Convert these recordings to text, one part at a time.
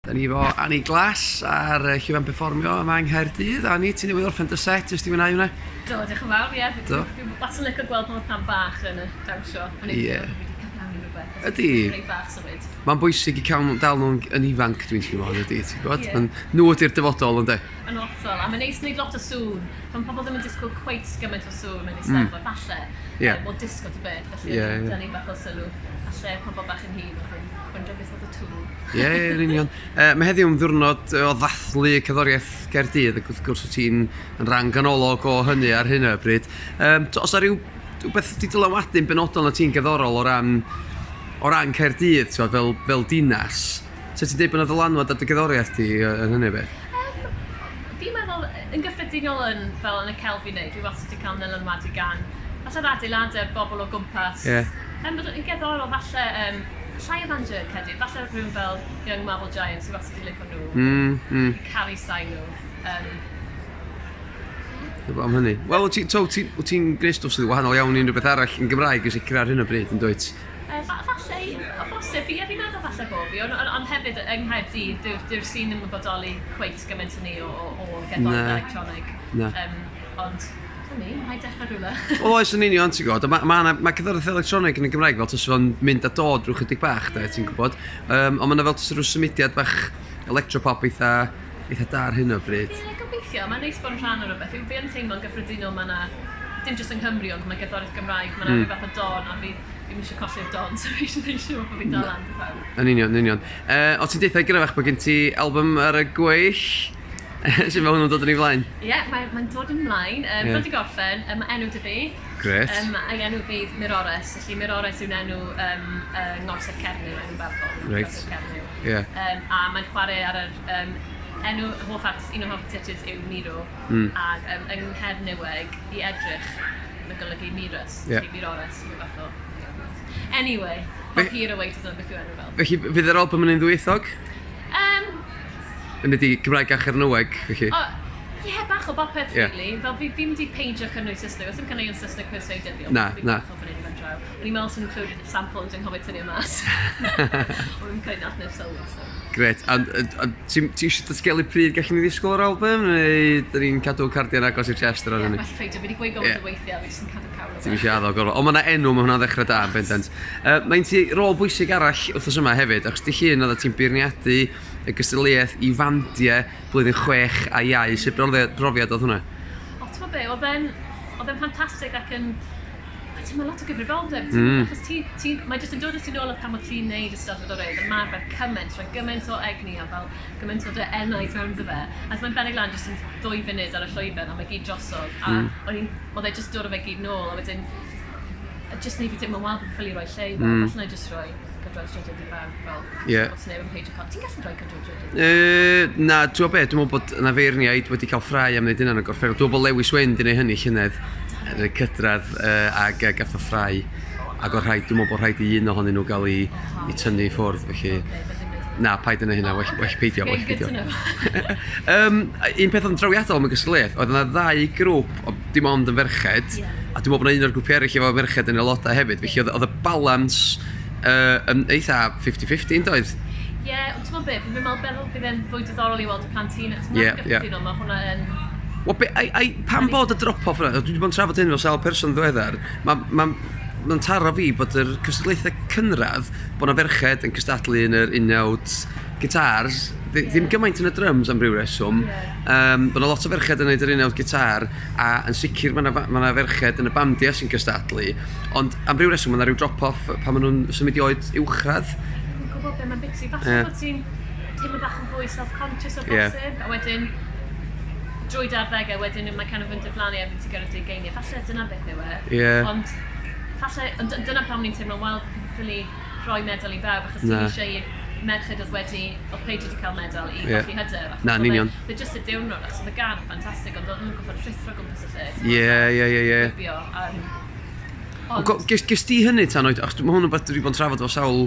Da ni efo Ani Glass ar y llwyfan perfformio yma yng Nghaerdydd. Ani, ti newydd orffen dy set, wnest ti fwynhau hwnna? Do, diolch yn fawr, ie. Do. Dwi wastad yn licio gweld pan mae plant bach yn dawnsio. Mae'n Ie. neud fi wedi cyflawni rhywbeth. Ydi. Rhai bach symud. Mae'n bwysig i cael dal nhw'n yn ifanc, dwi'n teimlo, yn ydi, ti'n gwybod? Ie. Ma'n- Nhw ydi'r dyfodol, ynde? Yn hollol, a mae'n neis wneud lot o sŵn. Pan pobl ddim yn disgwyl cweit gymaint o sŵn mewn eisteddfod, falle. Ie. Wel, disgo dy beth, felly Ie, ie. dynnu bach o sylw. Falle pobl bach yn hŷn oedd yn gwrando beth oedd y tŵn. Ie, ie, yn union. Mae heddiw yn ddiwrnod o ddathlu cerddoriaeth Gaerdydd, ac wrth gwrs wyt ti'n yn rhan ganolog o hynny ar hyn o bryd. Um, oes 'na ryw rhywbeth wedi dylanwadu'n benodol na ti'n gerddorol o ran, o ran Caerdydd, ti'n fel, fel dinas? Sa ti'n dweud bod yna ddylanwad ar dy gerddoriaeth di yn hynny o beth? Fi'n meddwl, yn gyffredinol yn, fel yn y celf fi'n neud, dwi wastad wedi cael nylanwadu gan falle'r adeiladau, bobl o gwmpas. Ie. Bod yn gerddorol falle, llai o bandiau Caerdydd, falle rhywun fel Young Marble Giants, dwi wastad wedi licio nhw. Caru sain nhw. Heblaw am hynny. Wel, wyt ti, to, ti, wyt ti'n gwneud stwff sydd yn wahanol iawn i unrhyw beth arall yn Gymraeg yn sicr ar hyn o bryd, yn dwyt? Falle, o bosib, fi, fi'n meddwl falle bo fi, ond on, on hefyd yng Nghaerdydd, dyw'r dyw scene ddim yn bodoli cweit gymaint â ni o gerddoriaeth electronig. Na. Ond, dyna ni, mae'n rhaid dechrau rhywle. Wel oes yn union, ti'n gwybod, mae ma, ma, ma cerddoriaeth electronig yn y Gymraeg fel tasa fo'n mynd a dod rhyw chydig bach, de, ti'n gwybod. Ond mae yna fel tasa rhyw symudiad bach electropop eitha, eitha da ar hyn o bryd. Ie, gobeithio. Mae'n neis bod yn rhan o rhywbeth. Fi yn teimlo'n gyffredinol mae yna, dim jyst yng Nghymru, ond mae gerddoriaeth Gymraeg, mae yna rhyw fath o don, a fi ddim eisiau colli'r don, so fi eisiau gwneud siŵr bod fi'n dal lan 'da pawb. Yn union, yn union. O ti'n deutha i gynharach bod gen ti album ar y gweill? Sut mae hwnnw'n dod yn ei flaen? Ie, yeah, mae'n mae dod yn mlaen. Dod i gorffen, mae enw 'da fi. Grêt. A'i enw fydd Mirores, felly Mirores yw'n enw Ngorsedd Cernyw, enw barddol. Ngorsedd Cernyw. A mae'n chwarae ar yr enw hoff artist, un o'r hoff artistiaid yw Miro. Ac yng Nghernyweg, i edrych, mae'n golygu Mirus, felly Mirores, rhyw fath o... Anyway, mae'n hir o wait i ddod beth yw enw fel. Felly, fydd yr album yn un ddwyieithog? Yn ydi Cymraeg a Chernyweg, felly? O, ie, yeah, bach o bopeth, really. Fel fi ddim wedi peidio cynnwys Saesneg. Os dim caneuon Saesneg per se 'da fi, ond fi bach o fan hyn i fan draw. O'n i'n meddwl sy'n clywed sample yn anghofio tynnu o mas. Ond fi'n credu nath neb sylwi, so. Grêt. A, a, a ti, ti eisiau datgelu pryd gallwn ni ddisgwyl yr album, neu dyn ni'n cadw cardiau'n agos i'r chest ar ran hynny? Ie, well peidio. Fi wedi gweud gormod o weithiau, fi jyst yn cadw cawl o fe. Ti'n eisiau addo gorfod. Ond mae yna enw, mae hwnna'n ddechrau da, yn bendant. Mae gen ti rôl bwysig arall wythnos yma hefyd, achos dy llun oeddet ti'n beirniadu y gystadleuaeth i fandiau blwyddyn 6 a iau. Sut brofiad, brofiad oedd hwnna? O, ti'n gwybod be, oedd e'n oedd e'n ffantastig ac yn... Ti'n meddwl lot o gyfrifoldeb, achos ti, ti, mae jyst yn dod â ti nôl at pan bod ti'n neud y stuff o'r yn ymarfer cymaint, rhoi gymaint o egni a fel gymaint o dy enaid mewn iddo fe. A mae'n benig lan jyst yn 2 funud ar y llwyfan a mae gyd drosodd. A o'n i'n, oedd e jyst dod â fe gyd nôl a wedyn, jyst neud fi teimlo, wel, fi'n ffili rhoi lle i fel, falle na i jyst rhoi cydradd trydydd i bawb, fel, os neb yn peidio cael. Ti'n gallu rhoi cydradd trydydd? Na, ti'n gwybod be, dwi'n meddwl bod yna feirniaid wedi cael ffrae am wneud hynna yn y gorffennol. Dwi'n meddwl bod Lewis Wyn wedi gwneud hynny llynedd yn y cydradd ac gath o ffrae. Ac oedd rhaid, dwi'n meddwl bod rhaid i un ohonyn nhw gael ei tynnu i ffwrdd, felly... Na, paid yna hynna, well, well peidio, well Okay, peidio. good to know. Un peth oedd yn drawiadol am y gystadleuaeth, oedd yna ddau grŵp o dim ond yn ferched, a dwi'n meddwl bod yna un o'r grwpiau eraill efo merched yn aelodau hefyd, felly oedd y balans yn eitha 50-50 yn doedd? Ie, yeah, ond ti'n meddwl beth, fi'n meddwl bydd e'n fwy diddorol i weld y plant hŷn, achos Ie, mae'n gyffredinol, mae hwnna yn... Wel, be, ai, ai, pam bod y drop-off yna? Dwi wedi bod yn trafod hyn efo sawl person ddiweddar. Mae'n ma, ma taro fi bod yr cystadlaethau cynradd, bod yna ferched yn cystadlu yn yr unawd gitars, ddim gymaint yn y drums am ryw reswm. Bod yna lot o ferched yn neud yr unawd gitar, a yn sicr mae yna ma 'na ferched yn y bandiau sy'n cystadlu, ond am ryw reswm mae yna ryw drop-off pan maen nhw'n symud i oed uwchradd. Fi'n gwybod beth mae'n biti. Falle bod ti'n teimlo bach yn fwy self-conscious o bosib, a wedyn drwy dy arddegau, wedyn mae kind of yn diflannu erbyn ti'n gyrraedd ugeiniau. Falle dyna beth yw e. Ond falle, ond dyna pam ni'n teimlo, wel, fi'n ffili rhoi medal i bawb, achos Na. ti'n eisiau i'r merched oedd wedi, oedd peidio wedi cael medal i golli hyder. Achos Na, yn oedd union. Oedd e jyst y diwrnod, achos oedd y gân yn ffantastig, ond oedd nhw'n gorfod rhuthro gwmpas y lle. Ti'n Ie, ie, ie, ie. Gwibio, Ond ond, ges di hynny tan oed, achos mae hwn yn beth dwi wedi bod yn trafod efo sawl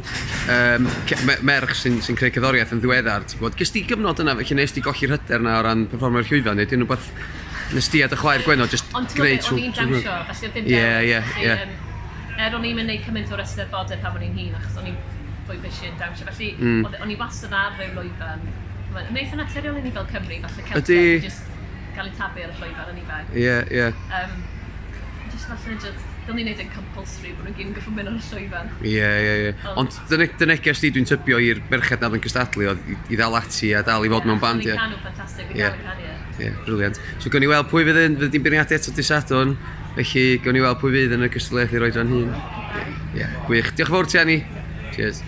merch sy'n sy creu cerddoriaeth yn ddiweddar, ti'n gwybod. Ges di gyfnod yna, felly nes di golli'r hyder yna o ran perfformio'r llwyfan, neu dyn rhywbeth nes di a dy chwaer Gwenno just Ond ti'n gwneud gwybod be, o'n i'n dawnsio, felly oedd ddim dewis. Ie, Felly, er o'n i'n mynd neud cymaint o'r eisteddfodau pan o'n i'n hŷn, achos o'n i'n fwy busy yn dawnsio. Felly, o'n i wastad ar ryw lwyfan. Mae'n eitha naturiol i ni fel Cymru, falle Celtiaid, just gael eu tafu ar y llwyfan yn ifanc. Ie, ie. Just falle, just, dylen ni wneud yn compulsory bod nhw'n gyd yn gorfod mynd ar y llwyfan. Ie. Ond dy neges di, dwi'n tybio, i'r merched na oedd yn cystadlu oedd i ddal ati a dal i fod mewn band, ie. Canu ffantastig, fi'n dal yn canu, ie. Ie, brilliant. So gawn ni weld pwy fydd yn, fydd di'n beirniadu eto dydd Sadwrn, felly gawn ni weld pwy fydd yn y gystadleuaeth i'r oedran hŷn. Ie, gwych. Diolch yn fawr ti, Annie. Cheers.